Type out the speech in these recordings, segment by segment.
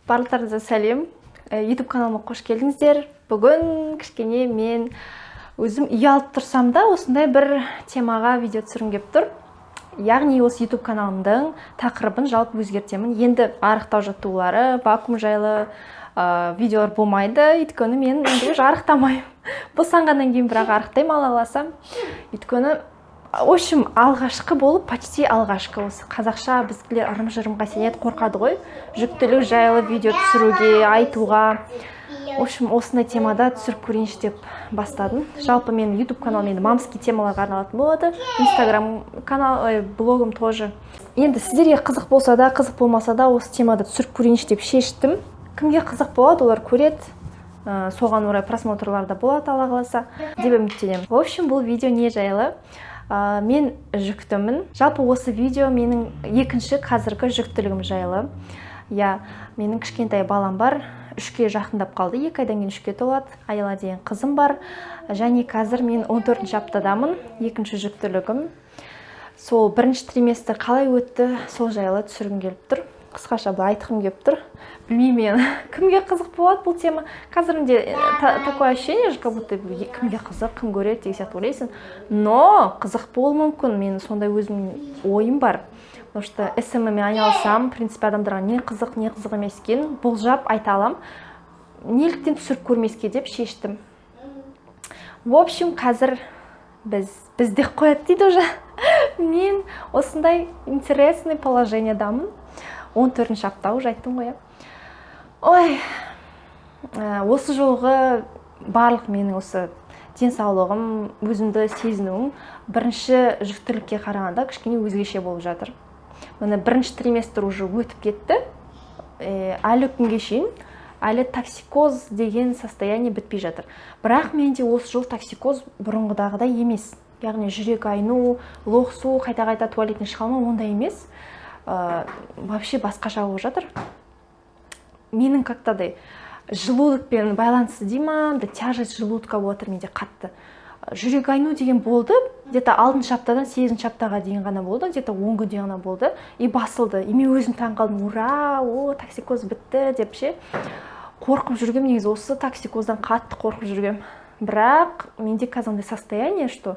Барлықтарыңызға сәлем! YouTube каналыма қош келдіңіздер. Бүгін кішкене мен өзім ұялып тұрсам да, осындай бір темаға видео түсіргім келіп тұр. Яғни осы YouTube каналымдың тақырыбын жалпы өзгертемін. Енді арықтау жаттығулары, вакуум жайлы видеолар болмайды, өйткені мен енді уже арықтамаймын. Босанғаннан кейін бірақ арықтаймын, Алла қаласа. Өйткені, в общем, алғашқы болып, почти алғашқы осы қазақша, біздікілер ырым жырымға сенеді, қорқады ғой жүктілік жайлы видео түсіруге, айтуға. В общем, осындай темада түсіріп көрейінші деп бастадым. Жалпы менің YouTube каналым енді мамский темаларға арналатын болады. Инстаграм канал, ой, блогым тоже. Енді сіздерге қызық болса да, қызық болмаса да, осы темада түсіріп көрейінші деп шештім. Кімге қызық болады, олар көреді. Соған орай просмотрлар да болады, Алла қаласа, деп үміттенемін. В общем, бұл видео не жайлы? Мен жүктімін. Жалпы осы видео менің екінші қазіргі жүктілігім жайлы. Иә, менің кішкентай балам бар, 3-ке жақындап қалды, 2 айдан кейін 3-ке толады. Аяла деген қызым бар. Және қазір мен 14 аптадамын, екінші жүктілігім. Сол бірінші триместр қалай өтті, сол жайлы түсіргім келіп тұр, қысқаша былай айтқым келіп тұр. Білмеймін енді, кімге қызық болады бұл тема. Қазір менде такое ощущение же, как будто кімге қызық, кім көреді деген сияқты ойлайсың, но қызық болуы мүмкін. Менің сондай өзімнің ойым бар, потому что СММ мен айналысамын. В принципе, адамдарға не қызық, не қызық емес екенін болжап айта аламын. Неліктен түсіріп көрмеске деп шештім. В общем, қазір біз деп қояды дейді уже. Мен осындай интересный положениедамын. 14 апта, уже айттым ғой, иә. Ой, осы жолғы барлық менің осы денсаулығым, өзімді сезінуім бірінші жүктілікке қарағанда кішкене өзгеше болып жатыр. Міне, бірінші триместр уже өтіп кетті. Әлі күнге шейін әлі токсикоз деген состояние бітпей жатыр. Бірақ менде осы жолы токсикоз бұрынғыдағыдай емес, яғни жүрек айну, лоқсу, қайта қайта туалеттен шыға алмау, ондай емес. Вообще басқаша болып жатыр. Менің как-то желудокпен байланысты дей ма, андай тяжесть желудка болып жатыр менде қатты. Жүрек айну деген болды, где-то алтыншы аптадан сегізінші аптаға дейін ғана болды, где-то 10 күндей ғана болды и басылды. И мен өзім таң қалдым: ура, о, токсикоз бітті деп ше. Қорқып жүргем негізі, осы токсикоздан қатты қорқып жүргем. Бірақ менде қазір андай состояние, что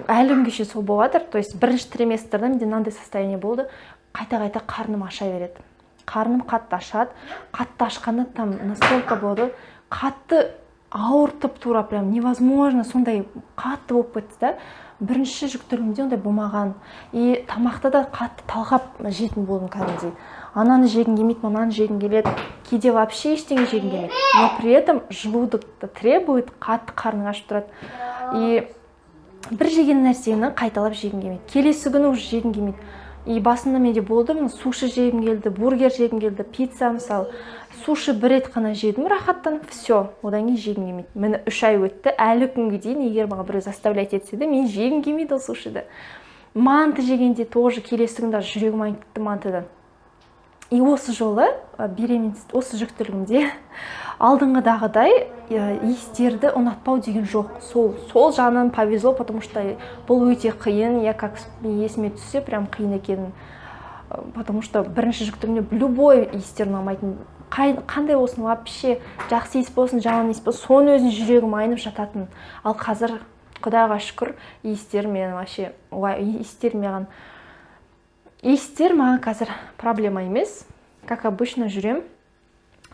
әлі күнге шейін сол болып жатыр. То есть бірінші триместрда менде мынандай состояние болды: қайта қайта қарным аша береді, қарным қатты ашады. Қатты ашқанда там настолько болады қатты ауыртып, тура прям невозможно, сондай қатты болып кетті да. Бірінші жүктілігімде ондай болмаған. И тамақты да қатты талғап жейтін болдым кәдімгідей. Ананы жегім келмейді, мынаны жегім келеді, кейде вообще ештеңе жегім келмейді, но при этом желудок требует, қатты қарның ашып тұрады. И бір жеген нәрсені қайталап жегім келмейді, келесі күні уже жегім келмейді. И басында менде болды, мына суши жегім келді, бургер жегім келді, пицца. Мысалы, суши бір рет қана жедім рахаттанып, все, одан кейін жегім келмейді. Міне, 3 ай өтті, әлі күнге дейін егер маған біреу заставлять етсе де, мен жегім келмейді ол сушиді. Манты жегенде тоже келесі күні даже жүрегім айнып кетті мантыдан. И осы жолы беременность, осы жүктілігімде алдыңғыдағыдай иістерді ұнатпау деген жоқ. Сол жағынан повезло, потому что бұл өте қиын. Я как есіме түссе, прям қиын екен, потому что бірінші жүктілігімде любой иістер ұнамайтын. Қандай болсын, вообще жақсы иіс болсын, жаман иіс болсын, соның өзін жүрегім айнып жататын. Ал қазір, Құдайға шүкір, иістер мен вообще, ой, иістер маған қазір проблема емес, как обычно жүрем,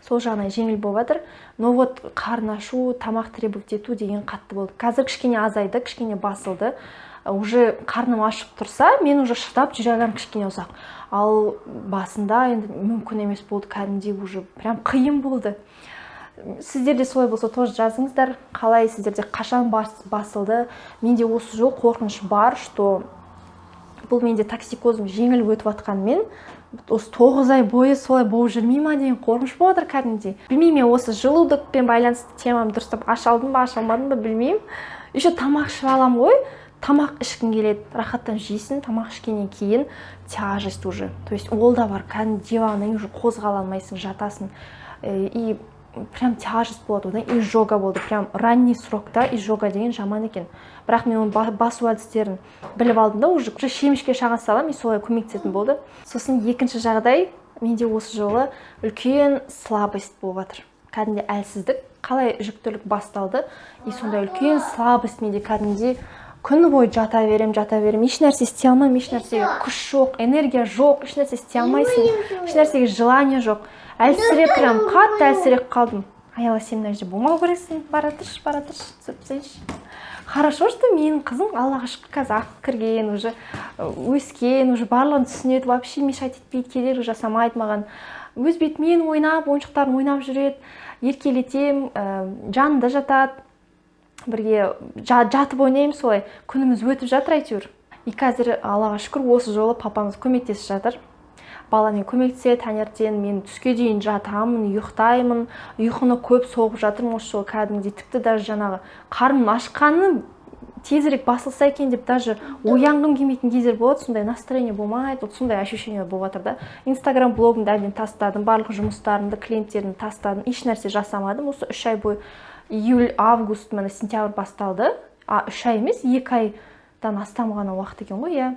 сол жағынан жеңіл болып жатыр. Но вот қарын ашу, тамақ требовать ету деген қатты болды. Қазір кішкене азайды, кішкене басылды. Уже қарным ашып тұрса, мен уже шыдап жүре аламын кішкене ұзақ. Ал басында енді мүмкін емес болды, кәдімгідей уже прям қиын болды. Сіздерде солай болса, тоже жазыңыздар, қалай сіздерде, қашан басылды? Менде осы жолы қорқыныш бар, что бұл менде токсикозым жеңіл өтіп жатқанымен, осы 9 ай бойы солай болып жүрмей ма деген қорқыныш болып жатыр кәдімгідей. Білмеймін, мен осы желудокпен байланысты темамды дұрыстап аша алдым ба, аша алмадым ба, білмеймін. Еще тамақ ішіп аламын ғой, тамақ ішкің келеді, рахаттанып жейсің, тамақ ішкеннен кейін тяжесть уже, то есть ол да бар. Кәдімгі диваннан кейін уже қозғала алмайсың, жатасың. И прям тяжесть болады. Одан изжога болды, прям ранний срокта изжога деген жаман екен. Бірақ мен оның басу әдістерін біліп алдым да, уже шемішке шаға саламын и солай көмектесетін болды. Сосын екінші жағдай, Менде осы жолы үлкен слабость болып жатыр, кәдімгідей әлсіздік. Қалай жүктілік басталды и сондай үлкен слабость менде, кәдімгідей күні бойы жата беремін, жата беремін, еш нәрсе істей алмаймын, еш нәрсеге күш жоқ, энергия жоқ, еш нәрсе істей алмайсың, еш нәрсеге желание жоқ, әлсіреп, прям қатты әлсіреп қалдым. Аяла, сен мына жерде болмау керексің, бара тұршы, бара тұршы, түсіріп тастайыншы. Хорошо, что менің қызым, Аллаға шүкір, қазір ақыл кірген, уже өскен, уже барлығын түсінеді, вообще мешать етпейді, кедергі жасамайды маған. Өз бетімен ойнап, ойыншықтарын ойнап жүреді, еркелетемін, жанында жатады, бірге жатып ойнаймыз, солай күніміз өтіп жатыр әйтеуір. И қазір, Аллаға шүкір, осы жолы папамыз көмектесіп жатыр, баламен көмектеседі. Таңертең мен түске дейін жатамын, ұйықтаймын, ұйқыны көп соғып жатырмын осы жолы кәдімгідей. Тіпті даже жаңағы қарным ашқаны тезірек басылса екен деп даже оянғым келмейтін кездер болады, сондай настроение болмайды. Вот сондай ощущение болып жатыр да. Инстаграм блогымды әбден тастадым, барлық жұмыстарымды, клиенттерімді тастадым, еш нәрсе жасамадым осы 3 ай бойы. Июль, август, міне, сентябрь басталды. А, 3 ай емес, 2 айдан астам ғана уақыт екен ғой, иә,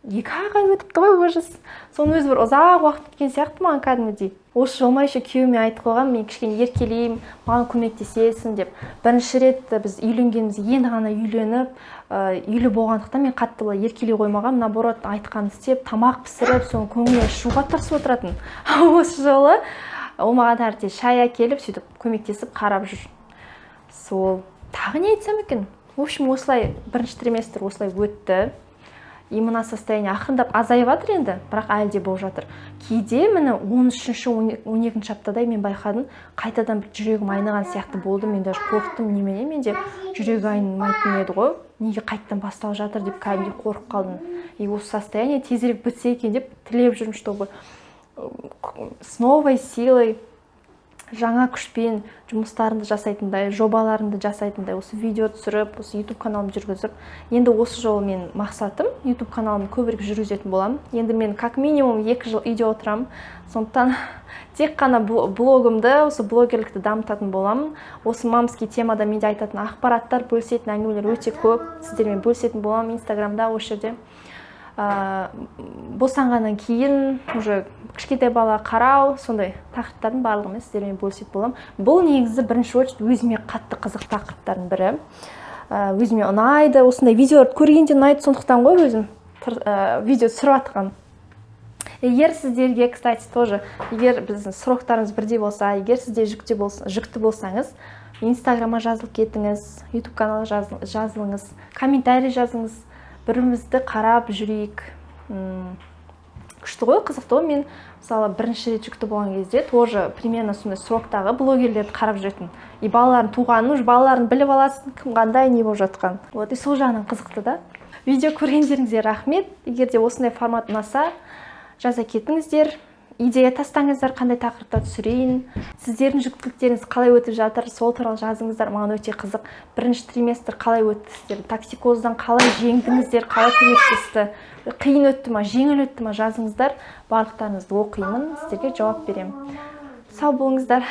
2 ақ ай өтіпті ғой, ужас. Соның өзі бір ұзақ уақыт өткен сияқты маған кәдімгідей. Осы жолы ма еще күйеуіме айтып қойғанмын, мен кішкене еркелеймін, маған көмектесесің деп. Бірінші рет біз үйленгеніміз, енді ғана үйленіп, үйлі болғандықтан, мен қатты былай еркелей қоймағанмын, наоборот, айтқанын істеп, тамақ пісіріп, соның көңілінен шығуға тырысып отыратын. Осы жолы ол маған таңертең шай әкеліп, сөйтіп көмектесіп, қарап жүр. Сол, тағы не айтсам екен? В общем, осылай бірінші триместр осылай өтті. И мына состояние ақырындап азайып жатыр енді, бірақ әлі де болып жатыр кейде. Міне, 13-, 12-аптадай мен байқадым, қайтадан бір жүрегім айныған сияқты болды. Мен даже қорықтым, немене, менде жүрегі айнымайтын еді ғой, неге қайтадан басталып жатыр деп кәдімгідей қорқып қалдым. И осы состояние тезірек бітсе екен деп тілеп жүрмін, чтобы с новой силой, жаңа күшпен жұмыстарымды жасайтындай, жобаларымды жасайтындай, осы видео түсіріп, осы YouTube каналымды жүргізіп. Енді осы жолы мен мақсатым YouTube каналымды көбірек жүргізетін боламын. Енді мен как минимум 2 жыл үйде отырамын, сондықтан тек қана блогымды, осы блогерлікті дамытатын боламын. Осы мамский темада менде айтатын ақпараттар, бөлісетін әңгімелер өте көп, сіздермен бөлісетін боламын Инстаграмда, осы жерде. Босанғаннан кейін уже кішкентай бала қарау, сондай тақырыптардың барлығымен сіздермен бөлісетін боламын. Бұл негізі бірінші очередь өзіме қатты қызық тақырыптардың бірі, өзіме ұнайды, осындай видеоларды көргенде ұнайды, сондықтан ғой өзім видео түсіріп жатқан. Егер сіздерге, кстати, тоже, егер біздің сроктарымыз бірдей болса, егер сізде жүкті болсаңыз, Инстаграмға жазылып кетіңіз, Ютуб каналға жазылыңыз, комментарий жазыңыз, бір бірімізді қарап жүрейік. Күшті ғой, қызықты ғой. Мен, мысалы, бірінші рет жүкті болған кезде тоже примерно сондай сроктағы блогерлерді қарап жүретін. И балалардың туғанын, уже балаларын біліп аласың, кім қандай, не болып жатқанын. Вот, и сол жағынан қызықты да. Видео көргендеріңізге рахмет. Егер де осындай формат ұнаса, жаза кетіңіздер, идея тастаңыздар, қандай тақырыпта түсірейін, сіздердің жүктіліктеріңіз қалай өтіп жатыр, сол туралы жазыңыздар, маған өте қызық. Бірінші триместр қалай өтті сіздердің, токсикоздан қалай жеңдіңіздер, қалай көмектесті, қиын өтті ма, жеңіл өтті ма, жазыңыздар. Барлықтарыңызды оқимын, сіздерге жауап беремін. Сау болыңыздар.